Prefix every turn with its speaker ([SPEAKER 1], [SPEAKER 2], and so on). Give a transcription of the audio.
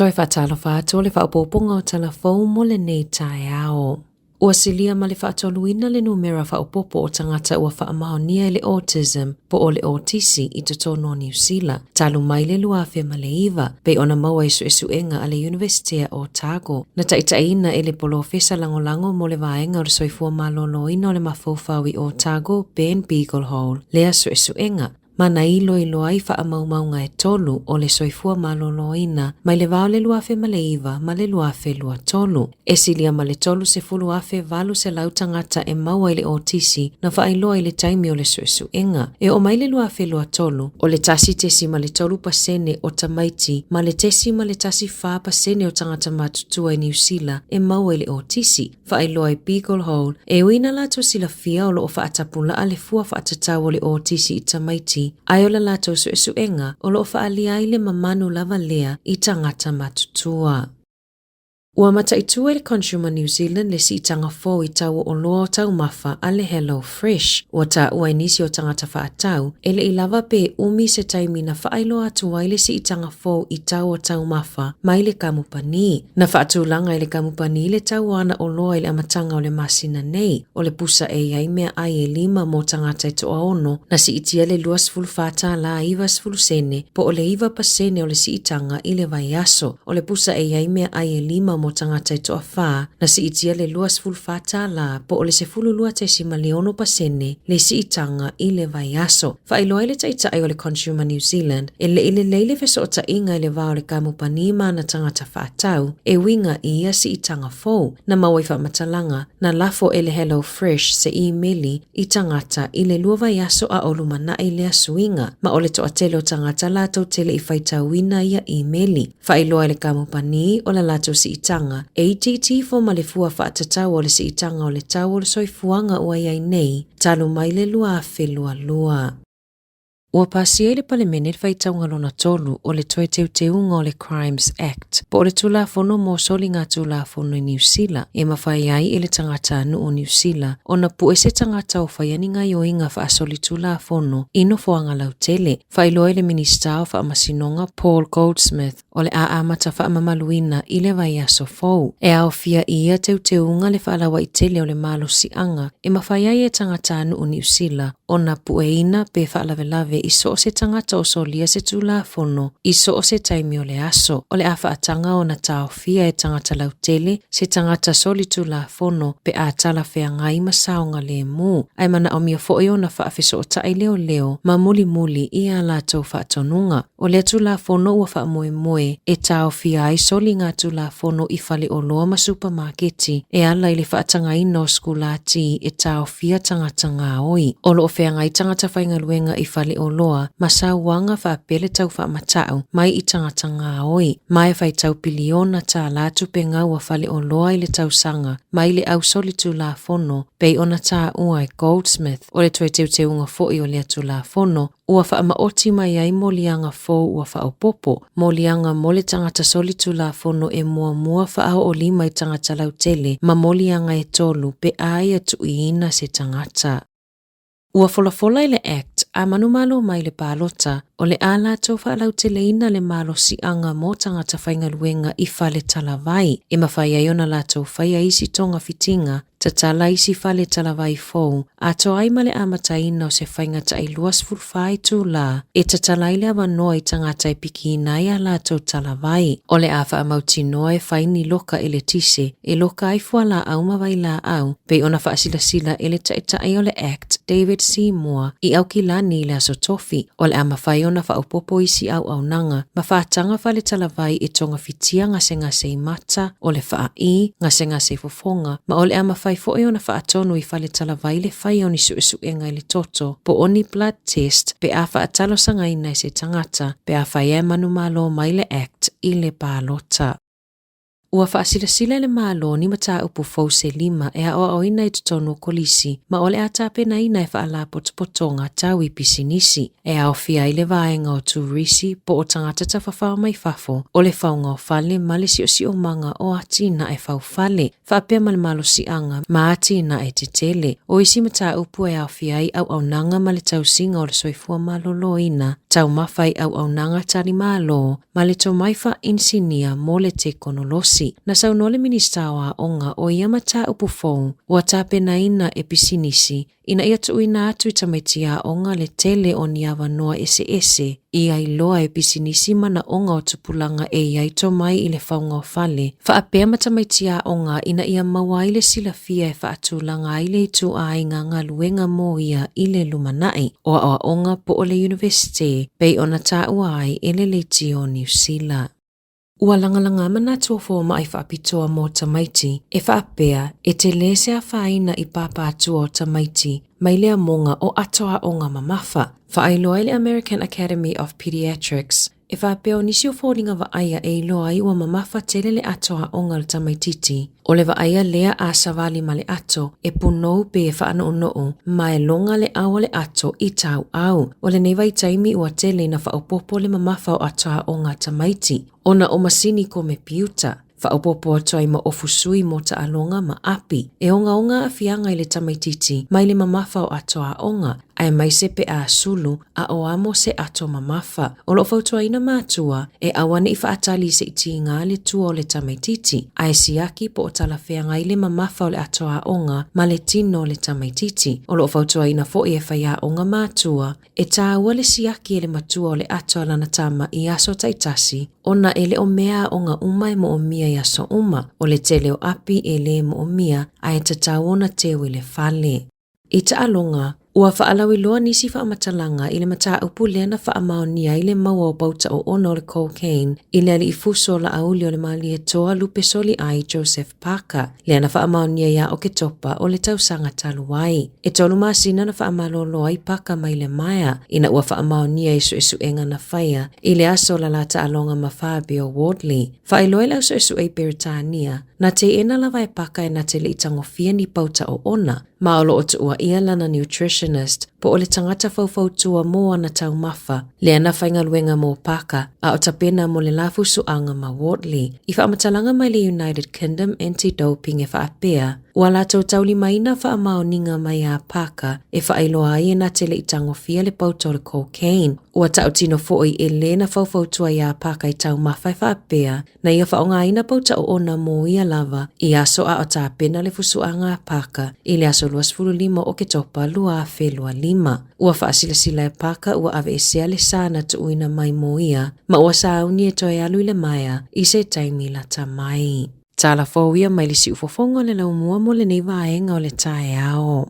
[SPEAKER 1] Toe faatalofa atu o le faaopoopoga o tala fou mo lenei taeao. Ua silia ma le faatoluina le numera faaopoopo o tagata ua faamaonia i le autism po o le otisi i totonu o Niu Sila talu mai le 2009, pei ona maua i suesuega a le Iunivesitea o Otago. Na taitaiina e le Polofesa Lagolago mo le Vaega o le Soifua Maloloina o le Mafaufau i Otago, Ben Beaglehole, lea suesuega. Ma na iloilo ai faamaumauga e tolu o le soifua maloloina mai le va o le 2009 ma le 2023. E silia ma le 30,800 tagata e maua i le otisi na faailoa i le taimi o le suesuega. E oo mai le 2023, o le 1.3 pasene o tamaiti ma le 0.14 pasene o tagata matutua i Niu Sila e maua i le otisi. Faailoa e Beaglehole, e ui na latou silafia o lo o faatapulaa le fua faatatau o le otisi i tamaiti, ae o la latou suesuega o lo o faaalia ai le mamanu lava lea i tagata matutua. Ua mataitu e le Consumer New Zealand le siitaga fou i tau o oloa o taumafa a le Hello Fresh. Ua taua e nisi o tagata faatau, e le i lava pe umi se taimi na faailoa atu ai le siitaga fou i tau o taumafa mai le kamupani. Na faatulaga e le kamupani le tau o ana oloa i le amataga o le masina nei, o le pusa e i ai meaai e lima mo tagata e toaono, na siitia le $24 90 sene, po o le 9% o le siitaga i le vaiaso. O le pusa e i ai meaai e lima mo tagata e toafa, na siitia le $24 po o le 12.6% le siitaga i le vaiaso. Faailoa ai le taitai o le Consumer New Zealand, e le i lelei le fesootaiga i le va o le kamupani ma ana tagata faatau e uiga i ia siitaga fou. Na maua i faamatalaga, na lafo e le Hello Fresh se imeli i tagata i le lua vaiaso a o lumanai lea suiga, ma o le toatele o tagata latou te le i faitauina ia imeli. Faailoa e le kamupani o la latou siitaga, e itiiti ifo ma le fua faatatau o le siitaga o le tau o le soifuaga ua i ai nei, talu mai le 2022. Ua pasia i le Palemene le faitauga lona tolu o le toe teuteuga o le Crimes Act, po o le Tulafono mo Soligatulafono i Niu Sila, e mafai ai e le tagatanuu o Niu Sila ona pue se tagata o faia ni gaioiga faasolitulafono i nofoaga lautele. Faailoa e le Minisita o Faamasinoga Paul Goldsmith o le a amata faamamaluina i le vaiaso fou. E aofia i ia teuteuga le faalauaitele o le malosiaga e mafai ai e tagatanuu Niu Sila ona pueina pe faalavelave i so o se tagata o solia se tulafono i so o se taimi o le aso. O le a faataga ona taofia e tagata lautele se tagata solitulafono pe a talafeagai ma saogalemu, ae manaomia foi ona faafesootai leoleo ma mulimuli i a latou faatonuga. O lea Tulafono ua faamoemoe e taofia ai soligatulafono i faleoloa ma supamaketi e ala i le faatagaina o sikulati e taofia tagata gaoi. O lo o feagai tagata faigaluega i faleoloa ma sauaga faapea le tau faamatau mai i tagata gaoi, ma e faitau piliona tālā tupe gau a faleoloa i le tausaga mai le au solitulafono pei ona taua e Goldsmith. O le toe teuteuga foi o lea Tulafono ua faamaoti mai ai moliaga fou ua faaopoopo, moliaga mo le tagata solitulafono e muamua faaoolima i tagata lautele ma moliaga e tolu pe a ia tuuina se tagata. Ua folafola i le Act a manumalo mai le palota o le a latou faalauteleina le malosiaga mo tagata faigaluega i fale talavai e mafai ai ona latou faia isi togafitiga Tatala isi fale talavai fou, atoa ai ma le amataina o se faiga taʻi 24 itulā e tatala ai le avanoa i tagata e pikiina ai a latou talavai. O le a faamautinoa e fai ni loka eletise e loka ai fualaau ma vailaau, pei ona faasilasila e le Taitai o le act David Seymour i Aukilani i le Aso Tofi. O le a mafai ona faaopoopo isi auaunaga ma faataga fale talavai e togafitia gasegase i mata o le faaʻī, gasegase i fofoga, ma o le a mafai foi ona faatonu i fale talavai le faia o ni suesuega i le toto po o ni blood test pe a faatalosagaina e se tagata pe afai e manumalo mai le Act i le palota. Ua faasilasila e le Malo ni mataupu fou se lima e aoaoina i totonu o kolisi ma o le a tapenaina e faalapotopotoga tau i pisinisi, e aofia ai le vaega o turisi po o tagata tafafao mai fafo, o le fauga o fale ma le siosiomaga o atinae faufale, faapea ma le malosiaga ma atinae tetele. O isi mataupu e aofia ai auaunaga ma le tausiga o le soifua maloloina, taumafa i auaunaga talimalo, ma le tomai faa-inisinia mo le tekonolosi. Na saunoa le Minisita o Aoga o ia mataupu fou ua tapenaina e pisinisi ina ia tuuina atu i tamaiti aoga le tele o ni avanoa eseese ia iloa e pisinisi manaoga o tupulaga e i ai tomai i le fauga o fale, faapea ma tamaiti aoga ina ia maua ai le silafia e faatulaga ai le ituaiga galuega mo ia i le lumanai o aoaoga po o le Iunivesite pei ona taua ai e le Leitio o Niu Sila. Ua lagalaga manatu o fomai faapitoa mo tamaiti e faapea e tele se afaina i pāpātua o tamaiti mai le amoga o ato aoga mamafa. Faailoa ai le American Academy of Pediatrics e faapea o nisi o foliga vaaia e iloa ai ua mamafa tele le ato aoga o le tamaititi. O le vaaia lea a savali ma le ato e punou pe e faanounou ma e loga le au o le ato i tauau. O lenei vaitaimi ua tele ina faaopoopo le mamafa o ato aoga a tamaiti ona o masini komepiuta. Faaopoopo atu ai ma ofu sui mo taaloga ma api. E ogaoga aafiaga i le tamaititi mai le mamafa o ato aoga, aemaise pe a sulu a o amo se ato mamafa. O lo o fautuaina matua e aua ne i faatali se i tiga le tua o le tamaititi, ae siaki po o talafeagai le mamafa o le ato aoga ma le tino o le tamaititi. O lo o fautuaina foi e faiaoga matua e tāua le siaki e le matua o le ato a lana tama i aso taitasi, ona e le o mea aoga uma e moomia i aso uma. O le tele o api e lē moomia, ae tatau ona teu i le fale. I taaloga, ua faalauiloa nisi faamatalaga i le mataupu lea na faamaonia ai le maua o pauta oona o le cocaine i le alii fuso o Laauli o le Malietoa Lupe Soliai Joseph Parker, lea na faamaonia ia Oketopa o le tausaga talu ai. E tolu masina na faamalolo ai Parker mai le maea ina ua faamaonia i suesuega na faia i le aso o la la taaloga ma Fabio Wardley. Faailoa e le au suesue i Peretania, na teena lava e Parker e na te le i tagofia ni pauta oona, ma o lo o tuuaia lana nutritionist po o le tagata faufautua mo ana taumafa, lea na faigaluega mo Parker a o tapena mo le la fusuaga ma Wardley. I faamatalaga mai le United Kingdom Anti-Doping e faapea, ua latou taulimaina faamaoniga mai a Parker e faailoa ai e na te le i tagofia le pauta o le cocaine. Ua tautino foi e le na faufautua iā Parker i taumafa e faapea, Na ia faaaogaina pauta oona mo ia lava i aso a o tapena le fusuaga a Parker i le aso 25 o Oketopa 2025. Ua faasilasila e Parker ua aveesea le sa na tuuina mai mo ia ma ua sauni e toe alu i le maea i se taimi lata mai. Tala fou ia mai le siufofoga o le laumua mo lenei vaega o le taeao.